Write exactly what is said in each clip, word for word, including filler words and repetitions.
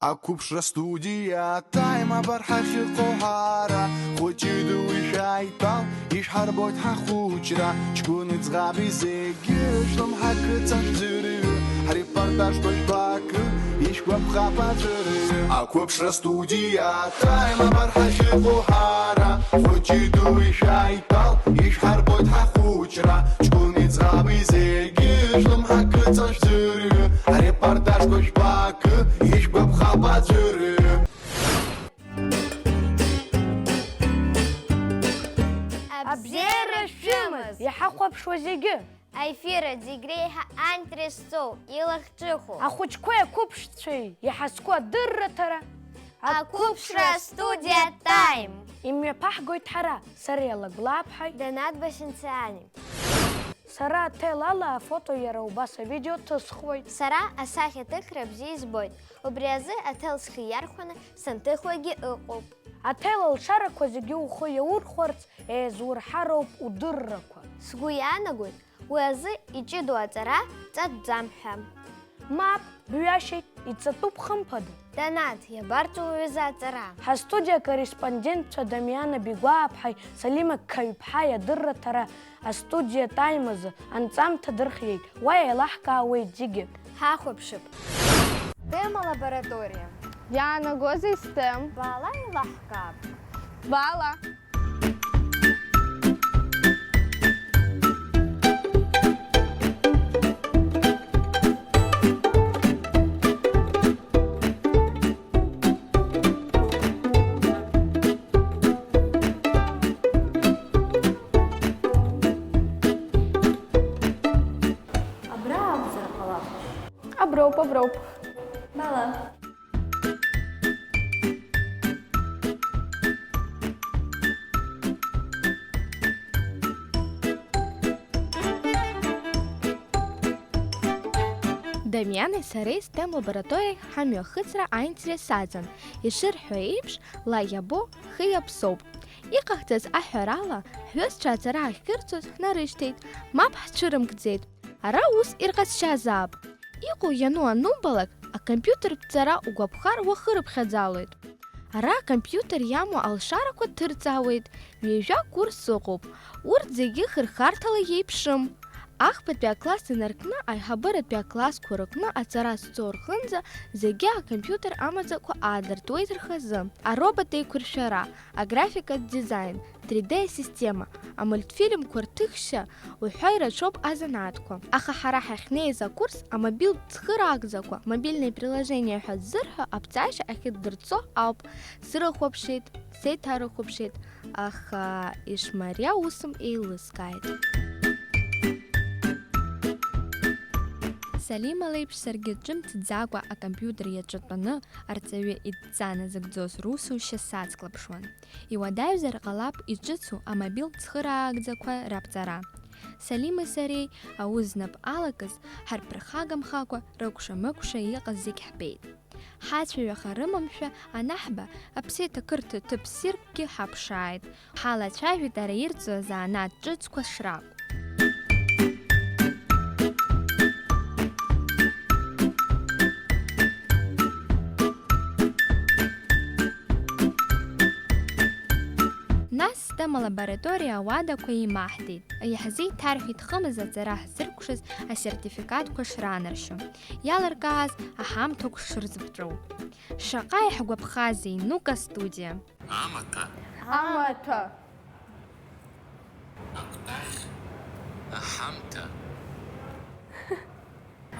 Ақәыԥшра студиа Time абар ҳахьыҟоу ҳара, хәыҷи дуи шәааидтәал, ишәҳарбоит ҳахәыҷра, ҷкәыни ӡӷаби зегьы шәлымҳа кыҵа шәӡырҩы, ҳрепортажқәа жәбакы, ишәгәаԥхап аӡәырҩы. Ақәыԥшра студиа Time абар ҳахьыҟоу ҳара, хәыҷи дуи шәааидтәал, ишәҳарбоит ҳахәыҷра, ҷкәыни ӡӷаби зегьы шәлымҳа кыҵа шәӡырҩы, ҳрепортажқәа жәбакы, ишәгәаԥхап аӡәырҩы. Абзиара шәымаз! Иҳахәаԥшуа зегьы! Аефир аҿы зегь реиҳа аинтерес зҵоу, илахҿыху. Ахәыҷқәеи ақәыԥшцәеи иҳазку адырраҭара. Ақәыԥшра астудиа Time. Имҩаԥаҳгоит ҳара, Сариа Лагәлааԥҳаи Данат Басинциани. Сара аҭел ала афото, иара убас авидео ҭысхуеит. Сара асахьаҭыхра бзиа избоит. Убри азы аҭел схы иархәаны санҭыхуагьы ыҟоуп. Аҭел алшарақәа зегьы ухы иаурхәарц еизурҳароуп удыррақәа. Сгәы иаанагоит, уи азы иҷыдоу аҵара ҵатәӡам ҳәа. Мап, бҩашьеит, иҵатәуп хымԥада. Данат, иабарҵо уҩыза аҵара? Ҳастудиа акорреспондентцәа Дамиана Бигәааԥҳаи Салима Қаҩԥҳаи адырраҭара астудиа Time азы анҵамҭа дырхиеит, уа еилаҳкаауеит зегьы. Ҳахәаԥшып. Тема лабораториа. Иаанагозеи STEM? Баала еилаҳкаап. Баала. Абра акәзар ҟалап. Аброуп, аброуп. Баала. Дамиани сареи STEM лабораториахь ҳамҩахыҵра аинтерес аҵан, ишырҳәо еиԥш, ла иабо хы иаԥсоуп. Иҟаҳҵаз аҳәарала, ҳҩызцәа аҵара ахьырцоз ҳнарышьҭеит, мап ҳцәырымкӡеит. Ара ус ирҟазшьазаап. Иҟоу иану анубалак, акомпиутертә ҵара угәаԥхар уахырыԥхьаӡалоит. Ара акомпиутер иамоу алшарақәа ҭырҵаауеит, ҩажәа курс ыҟоуп, урҭ зегьы хырхарҭала иеиԥшым. Ахԥатәи акласс инаркны аиҳабыратәи аклассқәа рыҟны аҵара зцо рҟынӡа зегьы акомпиутер амаӡақәа аадыртуеит рхазы. Аробот еиқәыршәара, аграфикатә дизаин, три дэ система, амультфильмқәа рҭыхшьа уҳәа ирацәоуп азанааҭқәа. Аха ҳара ҳахьнеиз акурс амобилтә цхыраагӡақәа, мобильное приложение ҳәа ззырҳәо аԥҵашьа ахьыддырҵо ауп. Срыхәаԥшит, сеиҭарыхәаԥшит, аха ишмариа усым еилыскааит. Салима леиԥш саргьы ҿымҭӡакәа акомпиутер иаҿатәаны арҵаҩы идҵа назыгӡоз русушьа сацклаԥшуан. Иуадаҩзар ҟалап иҿыцу амобилтә цхыраагӡақәа раԥҵара. Салими сареи аус знап алакыз, ҳарԥырхагамхакәа, рыкәша-мыкәша иҟаз зегь ҳбеит. Ҳацәаҩаха рымамшәа анаҳба, аԥсеиҭакырҭа ҭыԥ ссиркгьы ҳаԥшааит. Ҳалацәажәеит ара ирҵо азанааҭ ҿыцқәа шракәу. Нас STEM алабораториа ауадақәа еимаҳдеит. Иаҳзеиҭарҳәеит хымз аҵара ҳзыркәшаз асертификатқәа шранаршьо, иалыркааз аҳамҭақәа шырзыԥҵәоу. Шаҟа иаҳгәаԥхазеи, Нука студиа! Амаҭәа. Амаҭәа. Акәтаӷь. Аҳамҭа.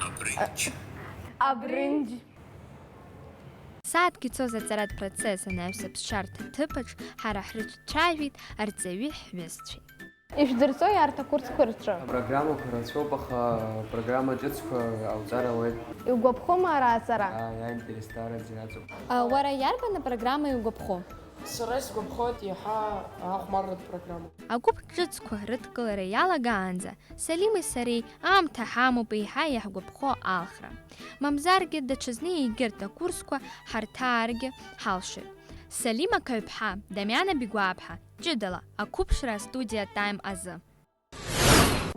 Абрынџь. Абрынџь. Сааҭк ицоз аҵаратә процесс анаҩс аԥсшьарҭа ҭыԥаҿ ҳара ҳрыцәцәажәеит арҵаҩи ҳҩызцәеи. Ишәдырҵои арҭ акурсқәа рҿы? Апрограммақәа рацәоуп, аха апрограмма ҿыцқәа ҟауҵар ауеит. Иугәаԥхома ара аҵара? Ааи, аинтересдараӡа иаҵоуп. А, уара иарбан апрограмма иугәаԥхо? Сара исгәаԥхоит иаҳа ахәмарратә программа. Агәыԥ ҿыцқәа рыдкылара иалагаанӡа Салими сареи аамҭа ҳамоуп еиҳа иаҳгәаԥхо алхра. Мамзаргьы, даҽазны егьырҭ акурсқәа ҳарҭааргьы ҳалшоит. Салима Қаҩԥҳа, Дамиана Бигәааԥҳа, ҷыдала, ақәыԥшра астудиа Time азы.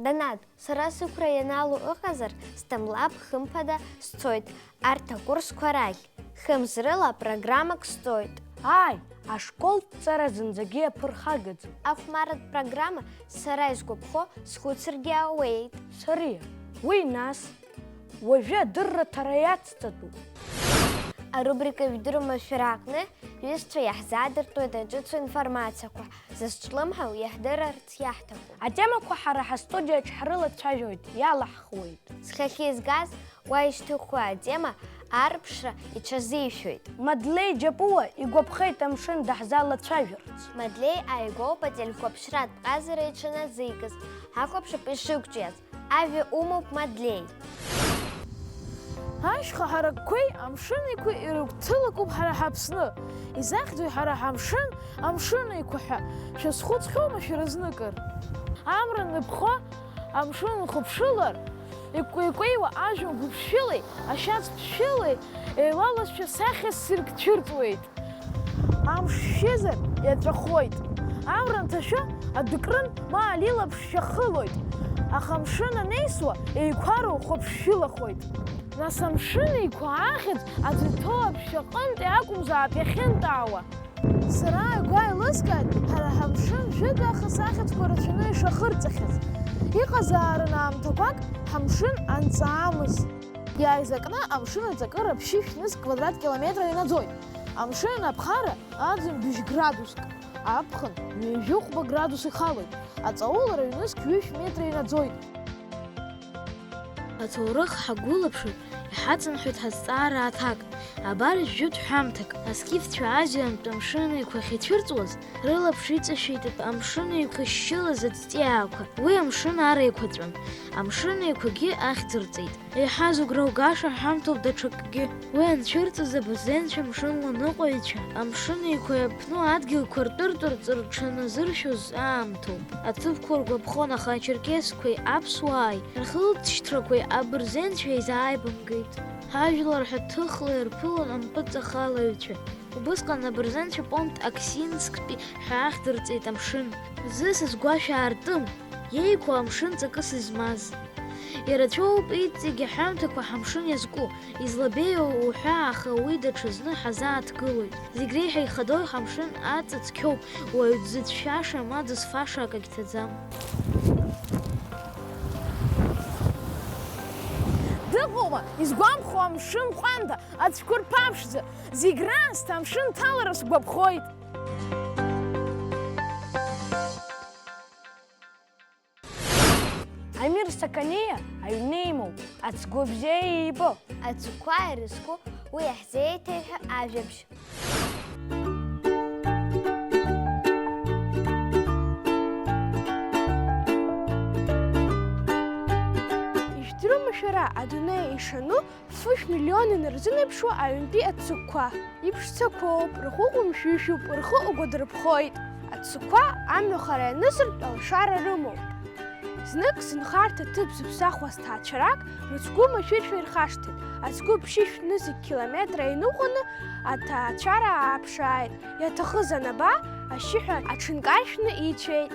Данат, сара сықәра ианалоу ыҟазар, STEM Lab хымԥада сцоит арҭ акурсқәа рахь. Хымз рыла программак сҵоит. Ааи, ашколҭҵара зынӡагьы иаԥырхагаӡам. Ахәмарратә программа, сара изгәаԥхо, схәыцыргьы ауеит. Сариа, уи нас? Уажәы адырраҭара иацҵатәуп. Арубрика Ижәдыруама шәара аҟны ҩызцәа иаҳзаадыртуеит аҿыцу информациақәа, зызҿлымҳау иаҳдырырц иаҳҭаху. Атемақәа ҳара ҳастудиаҿ ҳрылацәажәоит, иалаҳхуеит. Зхахьы изгаз уа ишьҭыхуа атема арԥшра иҽазишәоит. Мадлеи Џьапуа игәаԥхеит амшын даҳзалацәажәарц. Мадлеи ааигәоуп ателехәаԥшратә ҟазара иҽаназикыз, ҳахәаԥшып ишықәҿиаз. Ажәа умоуп, Мадлеи. Ашьха ҳаракқәеи амшын еиқәеи ирыгәҭылакуп ҳара ҳАԥсны. Изахьӡуи ҳара ҳамшын, амшын еиқәа ҳәа шәазхәыцхьоума шәара зныкыр? Амра ныԥхо амшын унхыԥшылар, икәеикәеиуа ажәҩан гәыԥшәылеи ашьац ԥшәылеи еилалазшәа сахьа ссирк цәырҵуеит. Амш шәызар, иаҵәахоит. Амра анҭашәо, адәыкрын ма алилаԥш шәахылоит. Аха амшын анеисуа, еиқәароу хәаԥшшәылахоит. Нас амшын еиқәа ахьӡ аӡы иҭоу аԥшшәаҟынтәи акәымзаап иахьынтәаауа. Сара агәа еилыскааит, ҳара ҳамшын жәытә аахыс ахьӡқәа рацәаны ишахырҵахьаз. Иҟазаарын аамҭақәак ҳамшын анҵаамыз. Иааизакны амшын аҵакыра ԥшьышә нызқь квадрат километра инаӡоит. Амшын аԥхара аӡын быжь градуск, аԥхын ҩажәи хәба градус ихалоит. Аҵаулара ҩнызқь ҩышә метра инаӡоит. Аҭоурых ҳагәылаԥшыр, иҳаҵанҳәоит ҳазҵаара аҭак. Абар жәытә ҳәамҭак, аскифцәа Азиантә амшын еиқәахь ицәырҵуаз, рылаԥш иҵашәеит амшын еиқәышьшьылаз аҵҵиаақәа. Уи амшын ар еиқәаҵәан, амшын еиқәагьы ахьӡырҵеит. Еиҳа зыгәра угаша ҳәамҭоуп даҽакгьы. Уи анцәырҵыз абырзенцәа мшынла ныҟәаҩцәа, амшын еиқәа иаԥну адгьылқәа ртәыртәырҵ рҽаназыршәоз аамҭоуп. Аҭыԥқәа ргәаԥхон, аха ачерқьесқәеи аԥсуааи рхылҵшьҭрақәеи абырзенцәа еизааибамгеит. Ажәлар ҳәа ҭыхла ирԥылон ампыҵахалаҩцәа. Убысҟан абырзенцәа Понт Аксинсктәи ҳәа ахьӡырҵеит амшын. Зысас гәашә аартым, иеиқәа амшын ҵакыс измаз. Ирацәоуп иҵегь аҳәамҭақәа ҳамшын иазку, излабеиоу уҳәа, аха уи даҽазны ҳазааҭгылоит. Зегь реиҳа ихадоу ҳамшын аҵа цқьоуп, уаҩ дзыцәшәаша ма дзызфаша акагь ҭаӡам. Дыҟоума изгәамԥхо амшын ҟәанда, ацәқәырԥа ԥшӡа, зегь раасҭа амшын ҭалара сгәаԥхоит. Амир Сақаниа аҩны имоуп, ацгәы бзиа иибо. Ацгәқәа ирызку уи иаҳзеиҭеиҳәо ажәабжь. Ижәдыруама шәара адунеи ишану фышә миллион инарзынеиԥшуа аҩынтәи ацгәқәа? Иԥшӡақәоуп, рхәы ҟәымшәышәуп, рхы угәадырԥхоит. Ацгәқәа амҩа хара ианызыртә алшара рымоуп. Знык зынхарҭа ҭыԥ зыԥсахуа сҭаацәарак мыцгәы машәыршәа ирхашҭит, ацгәы ԥшьышә нызқь километра иныҟәаны аҭаацәара ааԥшааит, иаҭахыз анаба, ашьшьыҳәа аҽынкаршәны ицәеит.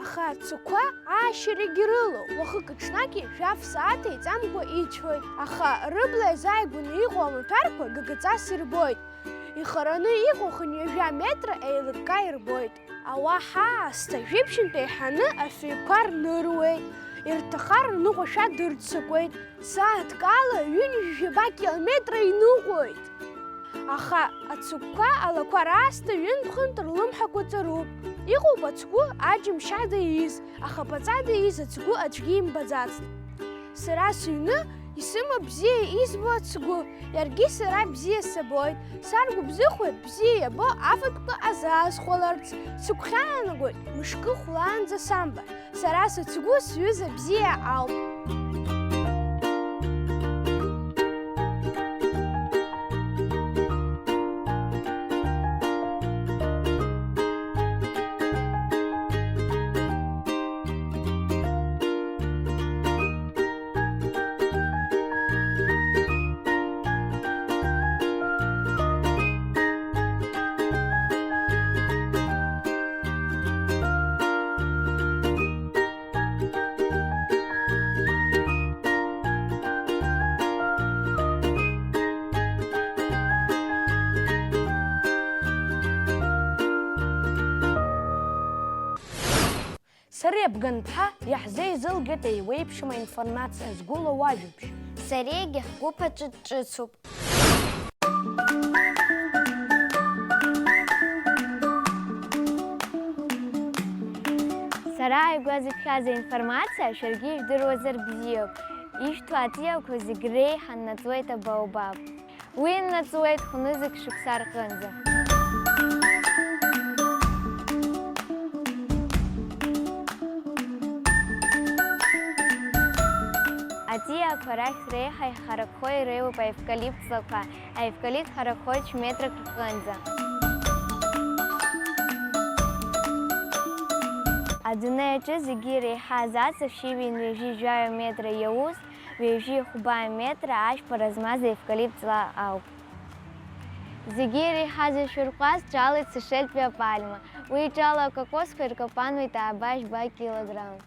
Аха ацгәқәа аашьарагьы рылоуп, уахыки-ҽнаки жәаф сааҭ еиҵамкәа ицәоит, аха рыбла иазааигәаны иҟоу амаҭәарқәа гагаҵас ирбоит. Ихараны иҟоу хынҩажәа метра еилыкка ирбоит. Ауаа ҳаасҭа жәибжьынтә еиҳаны афҩқәа рныруеит, ирҭахар рныҟәашәа дырццакуеит. Сааҭк ала ҩынҩажәи жәаба километра иныҟәоит. Аха ацгәқәа алақәа раасҭа ҩынтә-хынтә рлымҳақәа ҵаруп. Иҟоуп ацгәы аџьымшьада ииз, аха ԥаҵада ииз ацгәы аӡәгьы имбаӡацт. Сара сыҩны исымоуп бзиа избо ацгәы, иаргьы сара бзиа сабоит. Саргәыбзыӷуеит бзиа иабо афатәқәа азаасхәаларц. Сыгәхьаанагоит мышкы хәлаанӡа самбар. Сара сыцгәы сҩыза бзиа ауп. Абганԥҳа иаҳзеизылгеит еиуеиԥшым аинформациа згәылоу ажәабжь. Сара егьи ҳгәыԥ аҿы дҿыцуп. Сара ааигәа зыԥхьаз аинформациа шәаргьы ижәдыруазар бзиоуп. Ишәҭо аҵиаақәа зегь реиҳа ннаҵуеит абаобаб. Уи ннаҵуеит хәнызқь шықәса рҟынӡа. Аҵиаақәа рахь реиҳа ихаракхо иреиуоуп аевкалипт ҵлақәа, аевкалипт ҳаракхоит шә-метрак рҟынӡа. Адунеи аҿы зегьы иреиҳаз аҵа шәи ҩынҩажәи жәаҩа метра иаус, ҩажәи хәба метра ашәпара змаз аевкалипт ҵла ауп. Зегьы иреиҳаз ашәырҟәа зҿалеит сашельтәи апальма. Уи иҿало акокосқәа иркапануеит ааба жәба килограмм.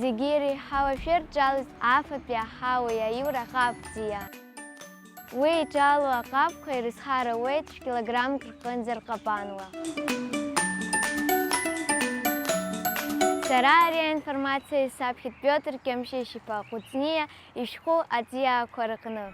Зегьы иреиҳау ашәыр ҿалеит афатәи аҳауеи аиура аҟаб ҵиа. Уи иҿало аҟабқәа ирызҳар ауеит шә-килограммк рҟынӡа рҟапануа. Сара ари аинформациа исаԥхьеит Пиотр Кьамшьышь-иԥа Ҟәыҵниа ишәҟәы аҵиаақәа рыҟны.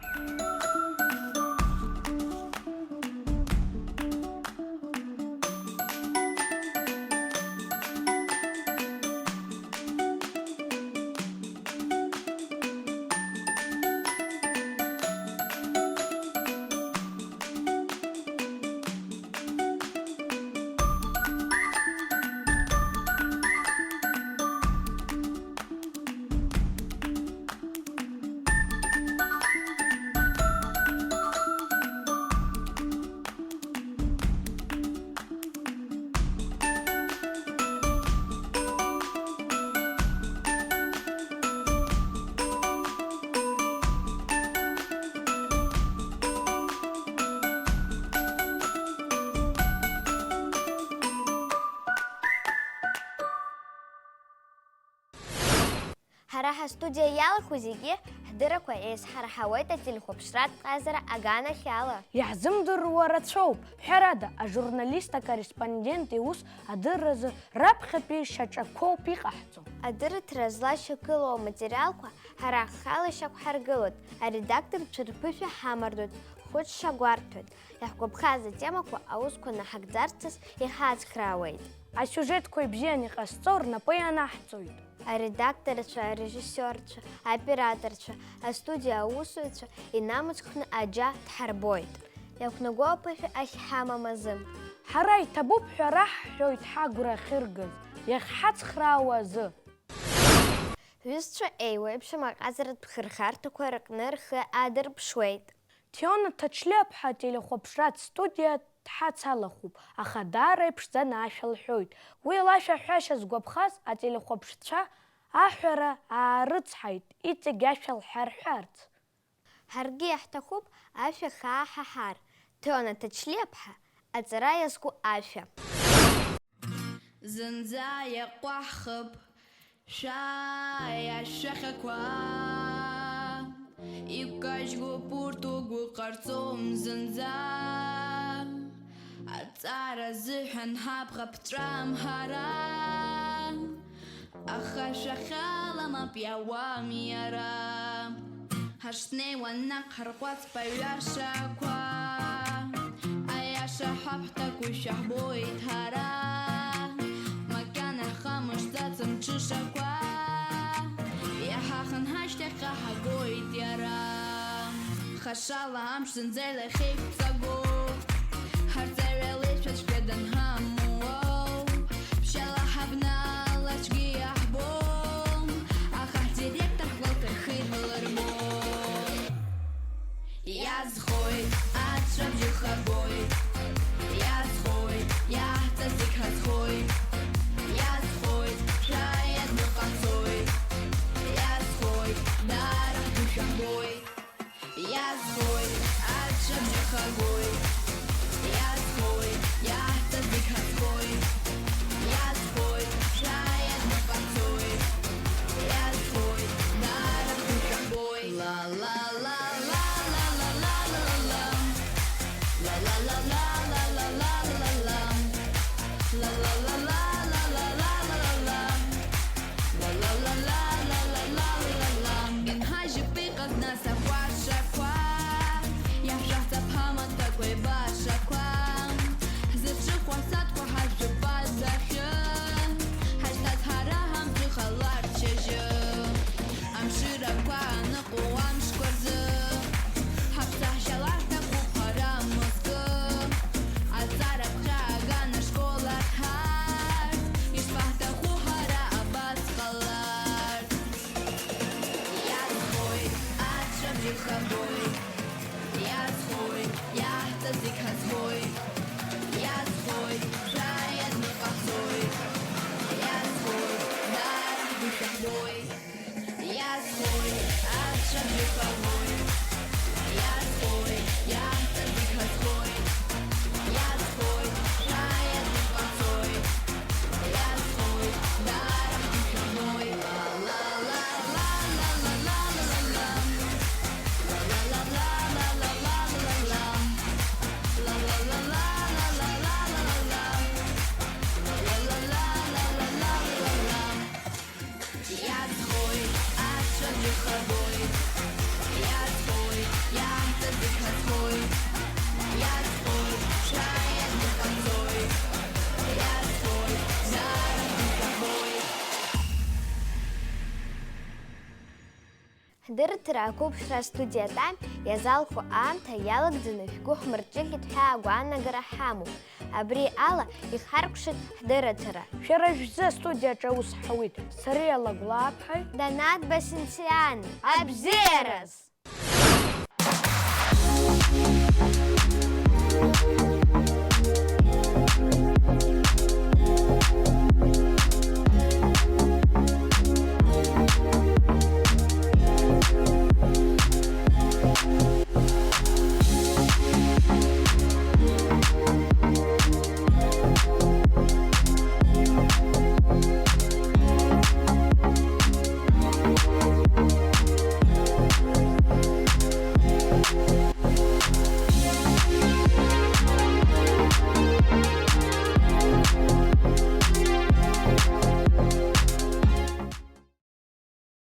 Ҳара ҳастудиа иалахәу зегьы ҳдыррақәа еизҳарҳауеит ателехәаԥшратә ҟазара аганахьала. Иаҳзымдыруа рацәоуп, ҳәарада, ажурналист акорреспондент иус адырразы раԥхьатәи шьаҿақәоуп иҟаҳҵо. Адырраҭара злашьақәгылоу аматериалқәа ҳара ҳхала ишьақәҳаргылоит, аредакторцәа рԥышәа ҳамардоит, хәыцшьа гәарҭоит, иаҳгәаԥхаз атемақәа аусқәа наҳагӡарц иҳацхраауеит. Асиужетқәа ибзиан иҟазҵо рнапы ианаҳҵоит. Аредакторцәа, арежиссиорцәа, аоператорцәа, астудиа аусзуҩцәа инамыцхәны аџьа дҳарбоит. Иақәнаго аԥышәа ахьҳамам азы. Ҳара иҭабуп ҳәа раҳҳәоит ҳагәра ахьыргаз, иахьҳацхраауа азы. Ҳҩызцәа еиуеиԥшым аҟазаратә хырхарҭақәа рыҟны рхы аадырԥшуеит. Ҭиона Ҭачлиаԥҳа ателехәаԥшратә студиа дҳацалахәуп, аха даара иԥшӡаны ашәа лҳәоит. Уи лашәаҳәашьа згәаԥхаз ателехәаԥшцәа аҳәара аарыцҳаит, иҵегь ашәа лҳәа рҳәарц. Ҳаргьы иаҳҭахуп ашәа хаа ҳаҳар, Ҭиона Ҭачлиаԥҳа аҵара иазку ашәа. Зынӡа иаҟәаҳхып шәа иашәахьақәа, икажьгоуп урҭ угәы ҟарҵом зынӡа. Аҵара азыҳәан ҳабӷа ԥҵәам ҳара, аха шәахьала мап иауам иара. Ҳашнеиуа наҟ ҳарҟәаҵп аҩашақәа, аиаша ҳәа ҳҭакушәа ҳбоит ҳара. Макьана ҳхамышҭӡац амҽышақәа, иаҳахын ҳашьҭахьҟа ҳагоит иара. Хашала амш зынӡа илахьеиқәҵаго, ҳарҵаҩ алеишәа цәгьа данҳамоу ауп. Ԥшьала ҳабналар цәгьа иаҳбом, аха ҳдиректор ҳгәалҭархеит ҳәа лырбом. Иазхоит, аҵәца бжьы хагоит, иазхоит, иаҳҵаз зегь ҳазхоит, иазхоит, шәа иадныҟаҵоит, иазхоит, даара ҳгәы шәаҳгоит. Иазхоит, аҵәца бжьы хагоит, иазхоит, иаҳҵаз зегь ҳазхоит, иазхоит, шәа иадныҟаҵоит, иазхоит, Иазхоит, иаҳҭаз зегь ҳазхоит, иазхоит, ҳәа иазныҟаҳҵоит, иазхоит, даара игәы шәаҳәоит, иазхоит, ацәа бжьы ҳәалоит, иазхоит, иаҳҭаз зегь ҳазхоит, иазхоит, ҳәа иазныҟаҳҵоит, иазхоит, даара игәы шәаҳәоит. Иазхоит, ацәа бжьы ҳәалоит, иазхоит, иаҳҭаз зегь ҳазхоит, иазхоит, ҽаҩ иазныҟаҳҵоит, иазхоит, даара игәы шәаҳәоит. Ҳдырраҭара ақәыԥшра астудиа Time иазалху аамҭа иалагӡаны шәгәы ҳмырҿыӷьит ҳәа агәаанагара ҳамоуп. Абри ала ихаркәшеит ҳдырраҭара. Шәара шәзы астудиаҿы аус ҳауит Сариа Лагәлааԥҳаи Данаҭ Басинциани. Абзиараз!